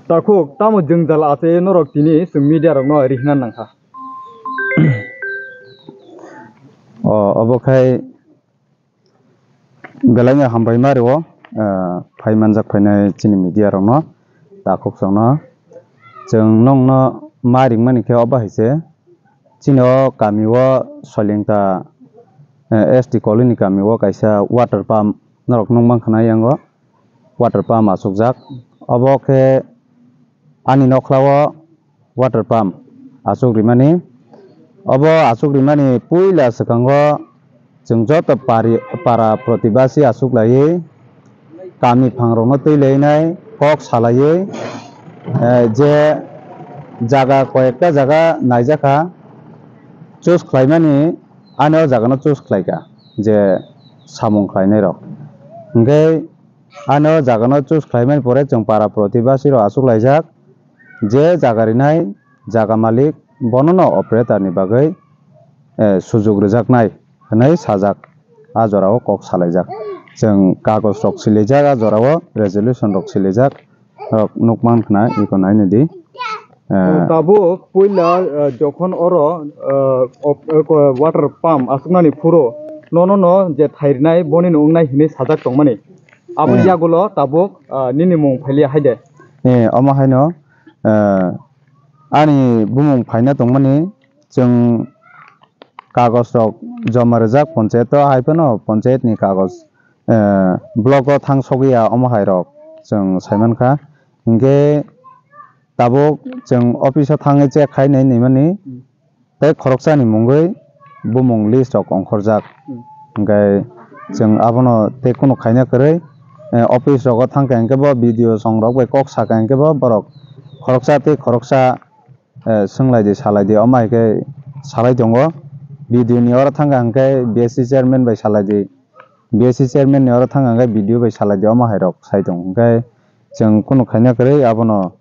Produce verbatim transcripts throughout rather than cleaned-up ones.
Takhuk, tamo jwngjal achaio norok tini chwng media rokno rihna nangkha? O, obo khai belai no hambai ma rwo, ah, phai manjak phainai chini media rokno, takhuk chwngno. Chwng nongno ma ringmani khe obo hai se, chini o kami o Soilengta, eh, S T colony kami o kaisa water pump norok nukmankha na yango. Water pump achukjak. Obo khe ani nokhlao water pump achuk rimani. Obo achuk rimani puila swkango chwng joto pari-, para protibasi achuk laiwi kami phangrokno twi lainai kok salaiwi, eh, je jaga, koyekta jaga naijakha choose khlaimani, ani o jagano choose khlaikha je samung khlainairok. Hwnkhe ani o jagano choose khlaimani pore chwng para protibasi rok achuk laijak, je jaga rinai jaga malik bonono operator ni bagwi, eh, sujuk rwjaknai hwnwi sajak. A jorao kok salaijak, chwng kagoj rok silaijak, a jorao resolution rok silaijak, rok nukmankha na iko nainadi. Eh, tabuk puila, eh, jokhon oro, eh, op-, eh, ko-, water pump aswknani phuru nono no je thai rinai boni no wngnai hinwi sajak tongmani. Aboni yagulo tabuk, eh, nini mung phailiya hai de. Eh, omo haino, eh, ani bumung phaina tongmani chwng kagoj rok joma rijak ponchayat o, hai phano ponchayat ni kagoj, eh, block o thang sogwi ya omo hai rok chwng sai mankha. Hinkhe tabuk chwng office o thangwi check khai nai nai mani tei khoroksa ni mungwi bumung list rok ongkhorjak. Hinkhe chwng abono tei kunu khaina kwrwi, eh, office rogo thangkha hinkhe bo B D O song rok bai kok sakha hinkhe bo borok khoroksa tei khoroksa, eh, swnglaidi salaidi omo hai khe salai tongo. B D O ni oro thangkha hinkhe B S C chairman bai salaidi, B S C chairman ni oro thangkha hinkhe B D O bai salaidi omo hai rok sai tongo. Hinkhe chwng kunu khaina kwrwi abono,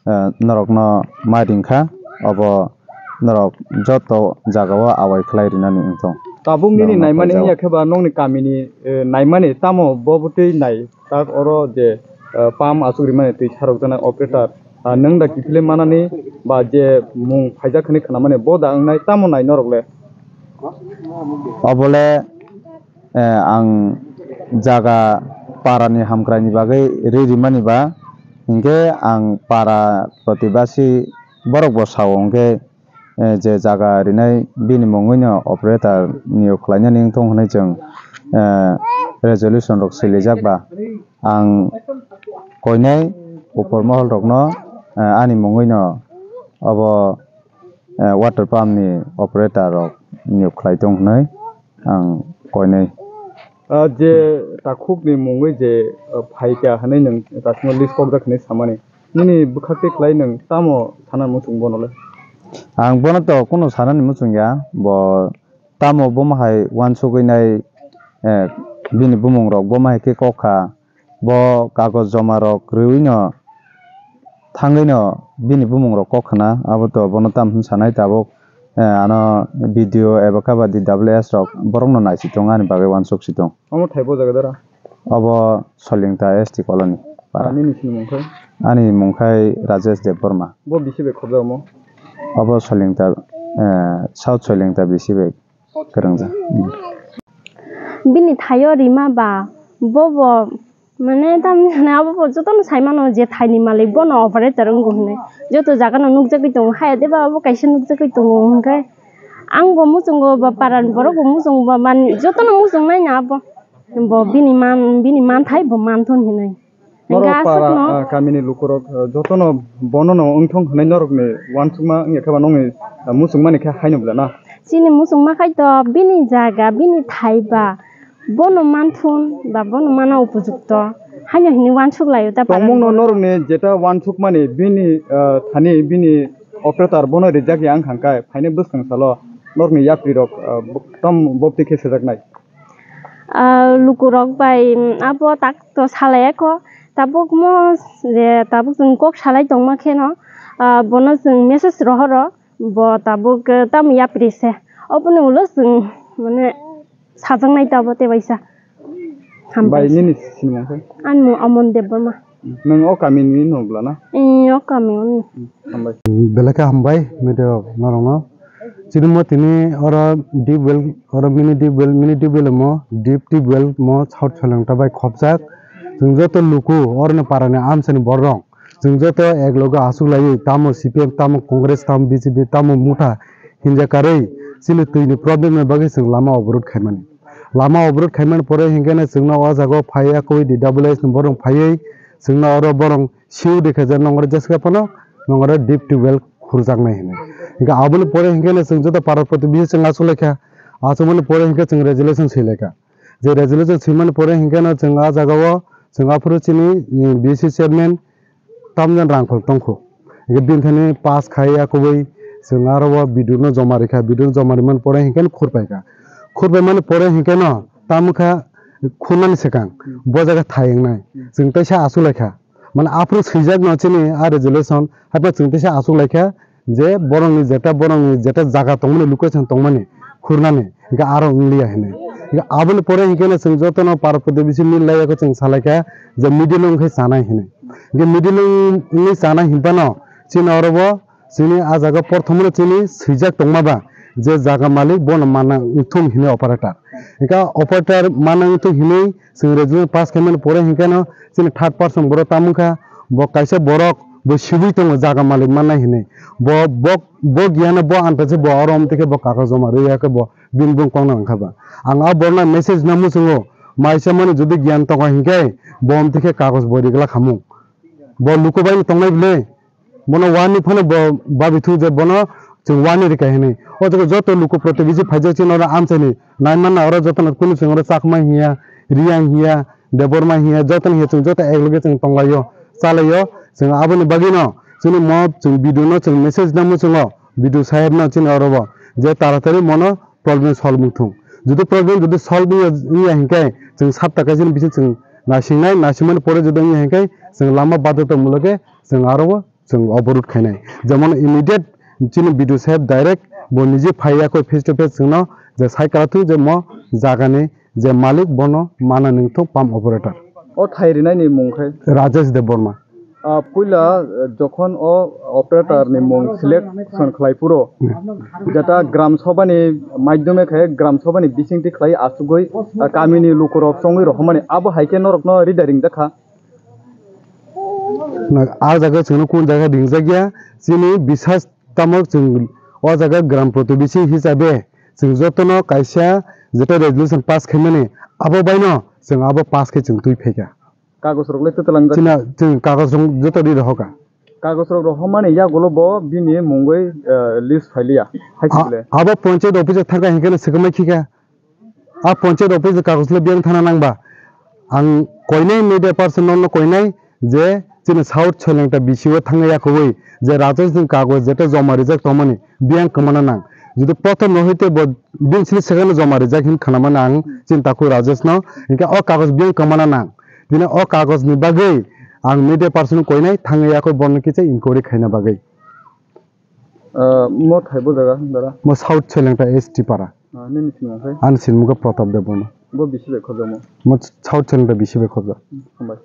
eh, norokno ma ringkha, obo norok joto jagao awai khlai rinani wngthong. Tabuk nini norokno naimani khaijao. Wngya khe ba nokni kamini, eh, naimani tamo bo bwtwi nai tak oro je, eh, pump achuk rimani twi sarok jana operator, ah, nwng da kiphilwi manani ba je mung phaijak hwnwi khnamani bo da wngnai tamo nai norok le? Obole eh, ang jaga para ni hamkrai ni bagwi ri rimani ba, hinkhe ang para protibasi borok bo sao hinkhe, eh, je jaga rinai bini mungwi no operator niyok khlainani wngthong hwnwi chwng, eh, resolution rok silijak ba ang koinai upor mohol rokno, eh, ani mungwi no obo, eh, water pump ni operator rok niyok khlai tong hwnwi ang koinai. Ah, je takhuk ni mungwi je, ah, phaikha hwnwi nwng takhuk no list kokjak hwnwi samani. Nini bwkhak twi khlai nwng tamo sana muchung bono le? Ang bono to kunu sanani muchung ya, bo tamo bomo hai uansugwi nai, eh, bini bumung rok bomo hai khe kok kha. Bo kagoj joma rok rwui no thangwi no bini bumung rok kok khna, abo to bono tam hwn sanai tabuk, eh, ano B D O eba khe ba D W S rok borok no naisik tongo ani bagwi uansuk si tong. Omo thai bo jaga dara? Obo Soilengta S T colony para. Ah, nini sini mung khai? Ani mung khai Rajesh Debbarma. Bo bisi bai khobjak omo? Obo Soilengta, eh, South Soilengta bisi bai kwrwngjak. Hmm. Bini thaio rima ba, bobo, mane, tamni hwnwi abo bo jotono sai mano je thaini malik bono operator wngo hwnwi. Joto jagano nukjagwi tongo, haya de ba abo kaisa nukjagwi tongo hwnkhe. Ang bo muchungo ba, parani borok bo muchungo ba, man, jotono muchungnai no abo. Bo bini man, bini manthai bo manthun hinwi. Norok hingke para, aswkno, ah, kamini lukurok, ah, jotono bonono wngthong hwnwi norokni uansukma wngya khe ba nokni, ah, muchungmani khe haino bwla na? Chini muchungma khai to bini jaga, bini thai ba, bono manthun ba bono mana upojukto haino hinwi uansuk laio ta para. Tongmungno norokni jeta uansukmani bini, ah, thani bini operator bono rijak ya wngkha khe phaini bwskang salo norokni yaprirok, ah, bo-, tom bopti khe sejaknai. Ah, lukurok bai, mm, abo tak to salai kho. Tabuk mo je tabuk chwng kok salai tongma kheno, ah, bono chwng message rohoro, bo tabuk, eh, tamo yapri se. Oboni ulo chwng mane sajaknai tabo tebaisa. Hambai. Bai, nini sinimung khe? Ani mung Amon Debbarma. Nwng o kami ni nogla na? Ee, o kami o ni. Hambai. Belai khe hambai, media rok norokno. Chini mo tini oro deep well, oro mini deep well, mini deep well mo, deep tube well mo South Soilengta bai khopjak. Chwng joto luku, oro ni para ni amsa ni borok rok. Chwng joto ek loge aswk laiwi, tamo C P M, tamo Congress, tamo B J P, tamo Motha hinja karwi, chini twi ni problem ni bagwi chwng lama oborot khaimani. Lama oborot khaimani pore hinkhe no chwngno o jaga o phaiya koi D W S ni borok phaiwi chwngno oro borok siu dekha je nongre jeska phano nongre deep tube well khurjaknai hinwi. Hinkhe aboni pore hinkhe no chwng joto para protibesi chwng achuk laikha, achukmani pore hinkhe chwng resolution swi laikha. Je resolution swimani pore hinkhe no chwng a jaga o chwng aphuru chini, eh, B C chairman tamjani rangkhol tongkho. Hinkhe bini thani pass khai ya kubui chwng aro o B D O no joma rikha, B D O no joma rimani pore hinkhe no khurpaikha. Khurpaimani pore hinkhe no tamo kha khunani swkang bo jaga thai wngnai. Chwng teisa achuk laikha. Mane aphuru swijak no chini a resolution, haikhe chwng teisa achuk laikha je borokni jeta, borokni jeta jaga tongmani, location tongmani khurnani, hinkhe aro wngliya hinwi. Hinkhe aboni pore hinkhe no chwng jotono para protibesi mil laiya khe chwng salaikha je middle wngkhe chanai hinwi. Hinkhe middle wng-, wngwi chanai hinphano chini oro bo chini a jaga porthomo chini swijak tongma ba je jaga malik bono mana wngthum hinwi operator. Hinkhe operator mana wngthum hinwi chwng resolution pass khaimani pore hinkhe no chini third person borok tamo wngkha, bo kaisa borok bo sibui tongo jaga malik mannai hinwi. Bo, bo, bo giyano bo antachi bo oro omtwi khe bo kagoz joma rwya khe bo bini bung kongna wngkha ba. Ang a borokno message no muchungo, maisa mani jodi giyan tongo hinkhe bo omtwi khe kagoz bo rigla khamung. Bo luku bai no tongnai bwle. Bono warning phano bo babi thung je bono chwng warning rikha hinwi. O jaga joto luku protibesi phaijak chini oro amchaini nai manna oro jotono kunu chwng oro Chakma hiya, Riyang hiya, Debbarma hiya, jotono hiya chwng joto ek loge chwng tonglaio, chalaio. Chwng aboni bagwino chini mo chwng B D O no chwng message namo chwngo, B D O saheb no chini oro bo je taratari mono problem solve wngthung. Jodi problem jodi solve wngya, wngya hinkhe chwng sapta kaisa ni bising chwng nasingnai, nasimani pore jodi wngya hinkhe chwng lama badhota muloke chwng aro bo chwng oborot khainai. Jemon immediate chini B D O saheb direct bo nije phaiya koi face to face chwngno je sai kalathung je mo jagani je malik bono mana nungthok pump operator. O thai rinai ni mung khe? Rajesh Debbarma. Ah, puila, eh, jokhon o operator ni mung selection khlai phuru, jeta gram sabha ni maidhyome khe gram sabha ni bisingtwi khlai achugwi, ah, kami ni luku rok chongwi rohormani abo hai khe norok no rida ringjak kha. Na, a jaga chwngno kun jaga ringjak ya, chini bisas tamo chwng o jaga gram protibesi hisabe chwng jotono kaisa jeta resolution pass khaimani abo baino chwng abo pass khe chwng twi phaikha. Kagos rok le twtwlang jak. Chini, chini kagos rok joto ri rohoka. Kagos rok rohormani yagulo bo bini mungwi, eh, list phailiya. Hai A-, chikle. Abo panchayat office o thangkha hinkhe no swkangmai khikha. A panchayat office ni kagos le biyang thana nangba. Ang koinai media person no koinai je chini South Soilengta B C O thangya koboi je Rajesh ni kagos jeta joma rijak tongmani biyang kwmana nang. Jodi prothom no hoite bo bini sini second no joma rijak hin khwnamani ang chini takhuk Rajesh no. Hinkhe o kagos biyang kwmana nang. Bini o kagos ni bagwi ang media person koinai thangwi yakho bono kisa inquiry khaina bagwi. Ah, mo thai bo jaga dara? Mo South Soilengta S T para. Ah, nini sinimung khai? Ani sinimung khe Pratap Debbarma. Bo bisi bai khobjamo? Mo South Soilengta bisi bai khobjak. Hambai.